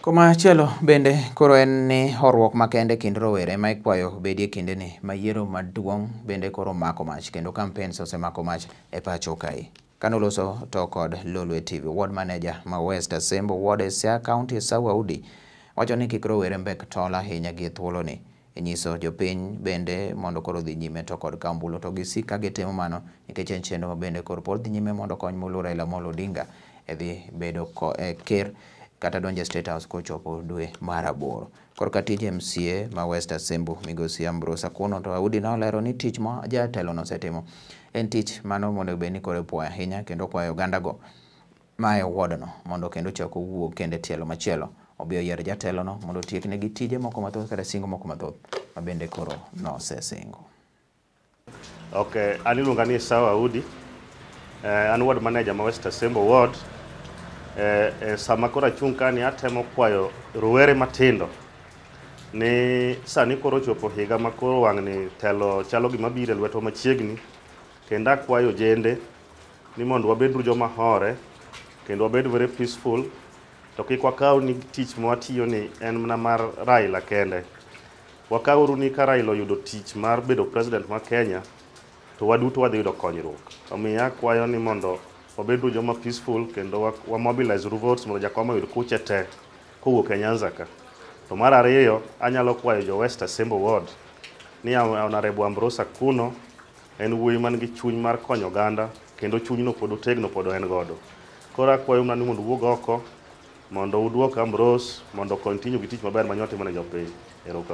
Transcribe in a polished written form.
Komachielo bende koro en ni horuok makende kind rowere ma ikwayo bedie kindeni ma yiero maduong' bende koro mako mach kendo campaigns osemako mach e pacho kae. Kanoloso to kod Lolwe TV, ward manager ma West Asembo Ward e Siaya County Esau Audi wacho ni kik rowere mbek tol ahinya gi thuoloni. Inyiso jopiny bende mondo koro dhi nyime to kod kawo ombulu to gisik ka gitimo mano nikech en chenro ma bende koro pod dhi nyime mondo okony moluor Raila Amolo Odinga e dhi bedo e ker kata donjo e State House kochopo dwe mar aboro. Korka tij MCA ma West Asembo migosi Ambrose Akuno to Audi nolero ni tich ma jatelo no osetimo en tich mano mondo bed ni koro ipuoyo ahinya kendo kwayo oganda go ma e ward no mondo kendo ochak owuog kendo e tielo machielo obi oyier jatelo no mondo otiek negi tije moko mathoth kata singo moko mathoth ma bende koro nosesingo. Okay, an iluonga ni Esau Audi. An ward manager ma West Asembo Ward. Sama koro achung' kani atemo kwayo rowere matindo ni sani koro ochopo higa ma koro wang'ni telo chalo gima biro e lwetwa machiegni, kendo akwayo ojende ni mondo wabed joma hore kendo wabed very peaceful, to kik wakaw ni tich mwatiyo ni en mana mar Raila kende. Wakawuru ni ka Raila oyudo tich mar bedo president mar Kenya, to waduto wadhi yudo konyruok. Omiyo akwayo ni mondo wabed joma peaceful kendo wa mobilize votes mondo jakom oyud kuche te kowuok e Nyanza ka. To mar ariyo, anyalo kwayo jo West Asembo Ward ni Honorable Ambrose Akuno en wuoyi man gi chuny mar konyo oganda kendo chunyno pod otegno pod en godo. Koro akwayo mana ni mondo uwuog oko mondo uduok Ambrose mondo continue gi tich maber ma nyo otimo ne jopiny. Erokamano.